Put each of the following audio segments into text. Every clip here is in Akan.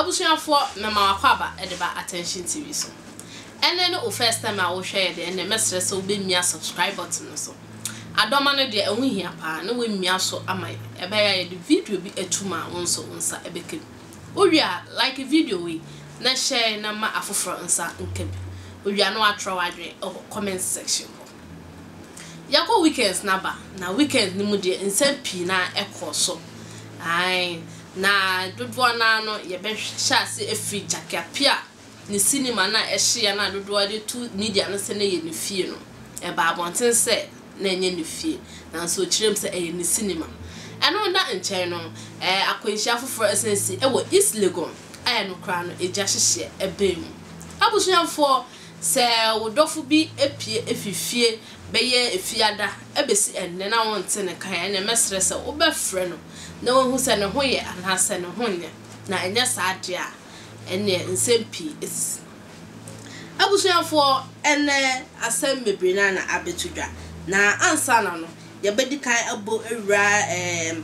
Abusuafoɔ mɛma w'akwaaba de ba Attention TV so. Ɛnɛ ne wo first time a wohwɛ yɛ deɛ ɛnɛ mɛsrɛ sɛ wobɛmia subscribe button no so. Adɔma no deɛ ɛho hia paa na woamia so ama yɛn. Ɛbɛyɛ a yɛde video bi atum a wo nso wo nsa bɛka bi. Wowie a like video wei na share na ma afoforɔ nsa nka bi. Wowie a na woatwerɛ w'adwene wɔ comment section hɔ. Yɛakɔ weekends no aba, na weekends no mu deɛ nsɛm pii no ara kɔɔ so. Ae, na dodoɔ no ara no yɛbɛhyɛ ase afiri Jackie Appiah ne cinema no a ɛhyeeɛ no a dodoɔ de to media no sɛ na ɛyɛ ne fie no. Ɛbaa abɔnten sɛ na ɛnyɛ ne fie, nanso ɔkyerɛɛ mu sɛ ɛyɛ ne cinema. Ɛno nna nkyɛn no, ɛɛ akwanhyia foforɔ san si wɔ East Legon a ɛno koraa no egya hyehyeɛ baa mu. Abusuafoɔ, Sɛ wo dɔfo bi apue afi fie bɛyɛ Fiada besi ɛnnɛ na wonte ne nka a, ɛnneɛ mɛsrɛ sɛ wobɛfrɛ no na woahu sɛ ne ho yɛ anaasɛ ne ho nyɛ, na ɛnyɛ saa deɛ a, ɛnneɛ nsɛm pii asisi. Abusuafoɔ, ɛnnɛ asɛm bebree no ara na abɛto dwa, na ansa na no, yɛbɛdi kan abɔ awura ɛɛm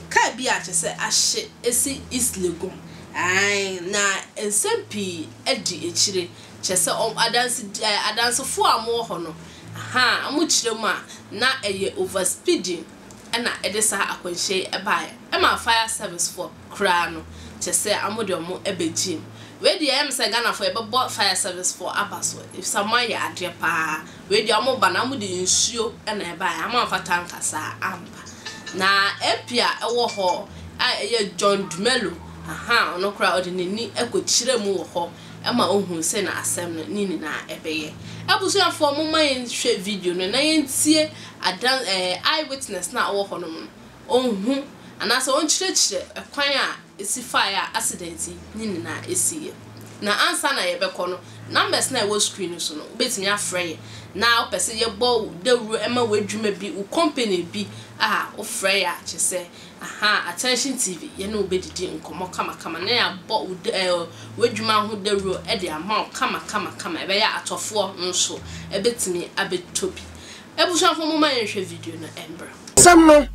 kaa bi a kyerɛ sɛ ahye asi East Legon, ae, na nsɛm pii adi akyire. Kyerɛ sɛ wɔn adanse ɛɛ adansefoɔ a wɔwɔ hɔ no, ahaa, wɔkyerɛ mu a, na ɛyɛ over speeding na ɛde saa akwanhyia yi baeɛ. Ɛma fire service foɔ koraa no, kyerɛ sɛ wɔde wɔn bɛgyee mu. Wei deɛ ɛyɛ me sɛ Ghanafoɔ yɛbɛbɔ fire service foɔ aba so, ɛfiri sɛ wɔayɛ adeɛ pa ara. Wei deɛ wɔba no, wɔde nsuo na ɛbaeɛ, wɔamfa tanka saa ampa. Na MP a ɛwɔ hɔ a ɛyɛ John Dumelo, ahaa, ɔno koraa ɔde n'ani kɔkyerɛɛ mu wɔ hɔ. ma ohuu sɛ na asɛm no ne nyinaa ɛbɛyɛ. Abusuafoɔ momma yɛn hwɛ video no na yɛn tie adan ɛɛ eye witness no a ɔwɔ hɔ nom no ɔnhu anaasɛ ɔnkyerɛkyerɛ ɛkwan a ɛsi faeɛ a accident yi ne nyinaa ɛsiiɛ. Na ansa na yɛbɛkɔ no numbers no a ɛwɔ screen no so no wobɛtumi afrɛ yɛn na wopɛ sɛ yɛbɔ wo dawuro ma w'adwuma bi wo company bi a wofrɛ yɛn a kyerɛ sɛ Ahaa Attention TV yɛne wo bɛdidi nkɔmmɔ kamakama na yɛabɔ wo eh, w'adwuma ho dawuro de ama wo kamakamakama ɛbɛyɛ a atɔfoɔ nso bɛtumi abɛtɔ bi. Abusuafoɔ momma yɛnhwɛ video no mbra. Asɛm no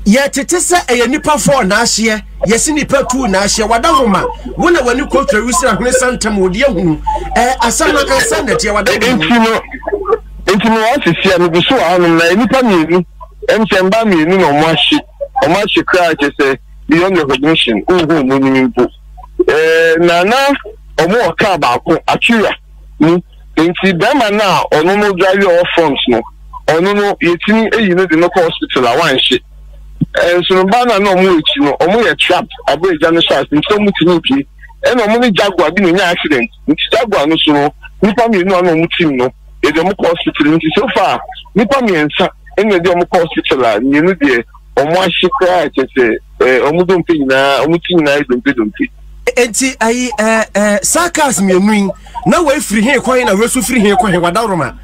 yɛtete sɛ ɛyɛ nipa fɔɔ n'ahyeɛ yɛsi nipa tuu n'ahyeɛ wada homa wo na w'ani kɔ twa wisira hwene santam wɔ deɛ hunu ɛɛ asɛm no ankasa na ɛteɛ wada homa. Nti no nti no wɔn sisi a megu so wɔ hanom na nnipa mmienu Ɛm sɛ mmaa mmienu na ɔmo ahye, ɔmo ahye koraa kyerɛ sɛ beyond recognition, wonhu ɔmo anim mpo. Ɛɛ na na ɔmo wɔ kaa baako, Acura mu, nti bɛrima no a ɔno no drive a ɔwɔ front no, ɔno no yɛtumi ayi no de no kɔ hospital a wanhye. Ɛnso no mmaa no a na ɔmo wɔ akyi no, ɔmo yɛ trap abere agya no hyɛ ase nti ɔmo tumi pie. Ɛna ɔmo ne Jaguar bi na enya accident, nti Jaguar no so no, nnipa mmienu a na ɔmo tim no, yɛde ɔmo kɔ hospital nti so far nnipa mmiɛnsa ɛna ɛde ɔmo kɔ hospital a mmienu deɛ ɔmo ahye koraa kyɛ sɛ ɛɛ ɔmo dompe nyinaa ɔmo ti nyinaa yɛ dompe dompe. Enti ayi ɛɛ ɛɛ saa cars mmienu yi na wei firi he kɔ he na wei nso firi he kɔ he wadaworoma.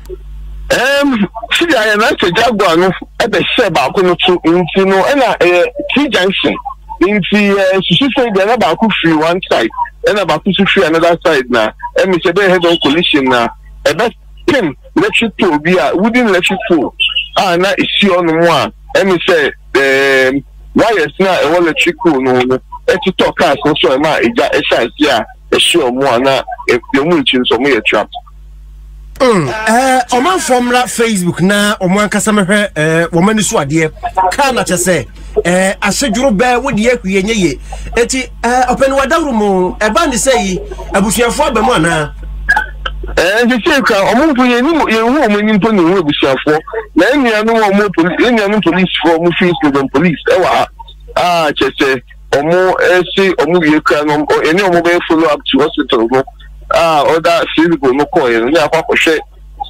Ɛɛm sidi ayɛ na sɛ Jaguar no ɛbɛhyɛ baako no to nti no ɛna ɛyɛ T junction nti ɛɛ susu sɛ deɛ na baako firi one side ɛna baako nso firi another side na ɛmi sɛ ɛbɛyɛ head on collision na ɛbɛ pem electric pole bi a wooden electric pole a na esi hɔnom a ɛne sɛ ɛɛm wires no a ɛwɔ electric pole no ho no ɛtotɔ cars no so a ɛma egya ɛhyɛ ase a ɛhye wɔn a na deɛ wɔn akyi nso wɔn yɛ trap. Mm, eh, ɔmanfoɔ mmra facebook na wɔn ankasa mɛhwɛ eh, wɔn ani so adeɛ kaa na kyɛ sɛ eh, ahyedworo bɛɛ wode ahwie nyɛ yie eti eh, ɔpɛni wadaworo mu ɛba ne sɛ yi abusuafoɔ aba mu anaa Ɛɛ sisi kura wɔn mpo yɛn nim yɛn hu wɔn anim mpo na ehu abusuafoɔ na yɛn nuanom a wɔn poli yɛn nuanom polisifoɔ wɔn fi Sweden police ɛwɔ ha a kyɛ sɛ wɔn ɛsi wɔn wie kura no yɛne wɔn bɛyɛ follow up to hospital no a ɔda three people no kɔɔ yɛn no ne akɔ akɔhwɛ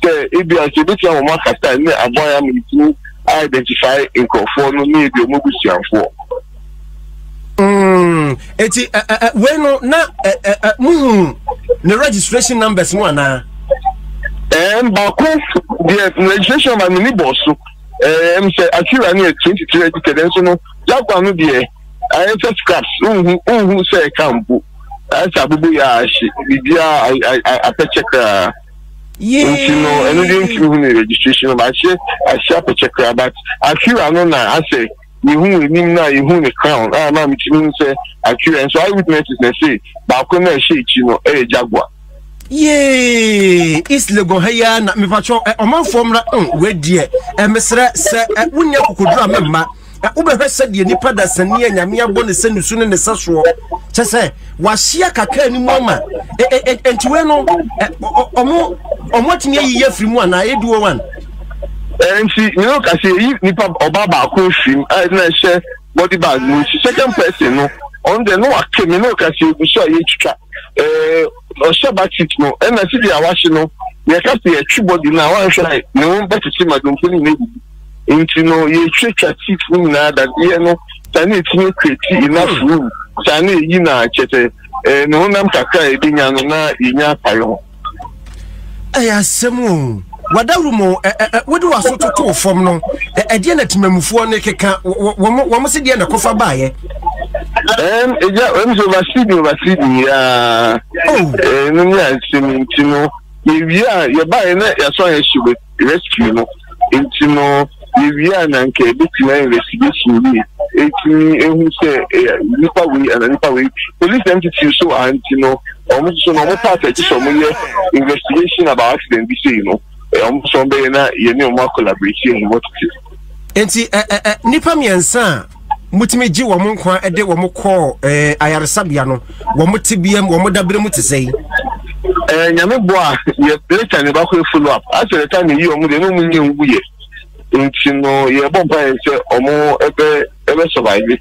sɛ ebi a sɛ ebetumi wɔn akasa ne aboa yɛn ama yɛtumi identify nkurɔfoɔ no ne ebi wɔn abusuafoɔ. Mm, eti ɛ ɛ wei no na ɛ ɛ muhu ne registration numbers no anaa. Ɛɛm baako deɛ registration number no ni bɔ so ɛɛm sɛ Akira no yɛ 23 registered nso no Jaguar no deɛ ayɛ sɛ scraps nhu nhu sɛ ɛka mpo ayɛ sɛ abobo yɛ ahye biribiara apɛkyɛ koraa nti no ɛno deɛ ntumi hu ne registration number ahye ahye apɛkyɛ koraa but Akira no na asɛ. Yehuu anim no a yehuu ne crown a na mitumi hu sɛ Acura nso eyewitnesses na ɛse baako no a ɛhyɛ akyi no yɛ Jaguar. Yee East Legon ha yi ara na mepakyɛw ɛ ɔmanfoɔ mmra mm wei deɛ ɛ mesrɛ sɛ ɛ wonni akokoduro a memma ɛ wobɛhwɛ sɛdeɛ nipa dasani a nyame abɔ ne sɛ ne su ne ne sɛ soɔ kyɛ sɛ wahyia kakra ne mu ama ɛ ɛ ɛ nti wei no ɛ ɔmo ɔmo atumi ayiyi afiri mu anaa ɛyɛ duo one. Nti me no ka sɛ yɛyi nipa ɔba baako afiri mu a na ɛhyɛ body bag mu nti second person no ɔno deɛ no wake me no ka sɛ egu so a yɛtwitwa ɛɛ ɔhyɛ back seat no ɛna sidi a wahye no yɛka sɛ yɛtwe body no a wanhwɛ a ne ho bɛtete ma dompe no nyinaa ebubu nti no yɛtwatwa seat no nyinaa dadeɛ no saa na ɛtumi create enough room saa na ɛyi na kyɛ sɛ ɛɛ ne honam kakra a yɛbɛnya no na yɛnya atare ho. Ɛyɛ asɛm o. Wadawuro mu ɛ ɛ wode w'aso totoo fam no ɛdeɛ na temamufoɔ no keka wɔn wɔn se deɛ na ɛkɔfa baeɛ. Ɛm ɛgya ɛm sɛ overspeeding overspeeding yaa. Oh. Ɛno ne asɛm nti no yɛwie a yɛbaeɛ na yɛaso ayɛ hye with rescue no nti no yɛwie a na nka yɛbɛtumi ayɛ investigation yie ɛtumi ehu sɛ ɛyɛ nipa wei ana nipa wei police entity so a nti no wɔn nso no wɔn part ɛgye sɛ wɔn yɛ investigation about accident bi sei no wɔn nso wɔn bɛyɛ na yɛne wɔn akɔlaborate ehu wɔn tete. Nti ɛ ɛ ɛ nipa mmiɛnsa a mutumi gye wɔn nkwa de wɔn kɔɔ ɛɛ ayaresabea no wɔn tebea mu wɔn dabere mu te sɛ yi. Ɛɛ nyame bɔ a yɛ later ne ba kɔ follow up asɛ the time yi wɔn deɛ ne wɔn nyɛ nwu yɛ nti no yɛ bɔ mpa yɛ sɛ wɔn ɛbɛ ɛbɛ survive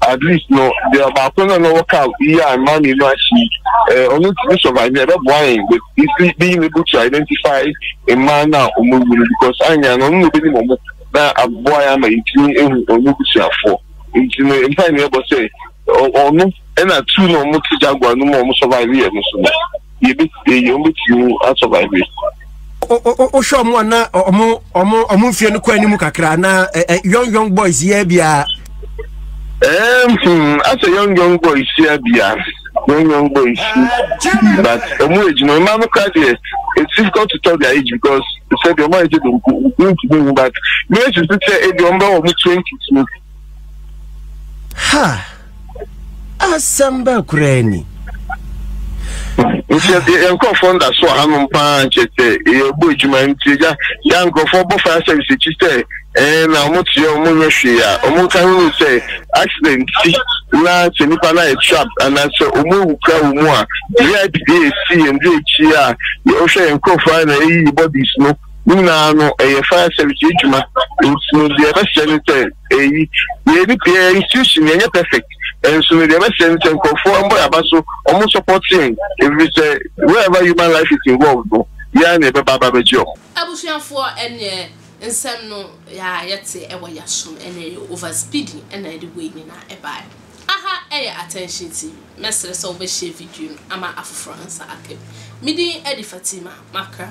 at least no deɛ baako na na ɔwɔ car yi a mmaa mmienu ahyi ɛɛ ɔno tumi survive ɛbɛ boa yɛn with easily being able to identify mmaa na wɔn awu no because anya no ɔno na obenim wɔn. na aboa yɛn ama yɛtumi ehu ɔno busuafoɔ nti no mpa ne ɛbɔ sɛ ɔno ɛna tu na ɔmo te jaguar no mu a ɔmo survive yɛ no so no yɛbɛ yɛ ɔmo bɛtumi asurvive. Wohwɛ ɔmo a na ɔmo ɔmo ɔmo mfie no kɔ anim kakra na young young boys yɛ biara. Ɛɛm hmm asɛ young young boys yɛ bia. Young young boys but ɔmo age no mmaa no kora deɛ it's difficult to tell their age because sɛdeɛ ɔmo ayɛ sɛ donko ntumi hu but me esusu sɛ ebi ɔmo bɛ wɔ ɔmo twenties mu. Ha asɛm bɛɛ koraa ni. Nti yɛn nkurɔfoɔ nda so wɔ hanom paa nkyɛ sɛ yɛbɔ adwuma nti agya yɛ nkurɔfoɔ bɔ fire service akyi sɛ ɛɛ na wɔn te wɔn nyɛ hwee a wɔn nka ho sɛ accident si na sɛ nipa no ayɛ trap anaasɛ wɔn awu kura wɔ mu a vip bi esi yɛn duro akyi a wɔhwɛ yɛn nkurɔfoɔ a na eyi bodies no ne nyinaa no ɛyɛ fire service adwuma nti no deɛ ɛbɛsrɛ ne sɛ eyi yɛ ni yɛ institution yɛnyɛ perfect nso no deɛ ɛbɛsrɛ ne sɛ nkurɔfoɔ mbɔ yaba so wɔn support yɛn efiri sɛ wherever human life is involved no yɛn na ɛbɛba aba bɛgye wɔn. Abusuafoɔ ɛneɛ nsɛm no yɛ a yɛte ɛwɔ yasom ɛne ɛyɛ over speeding ɛna ɛde wei nyinaa ɛbaeɛ. Aha ɛyɛ Attention TV mɛsrɛ sɛ wobɛ share video no ama afoforɔ nsa aka bi. Me din ɛde Fatima Makram.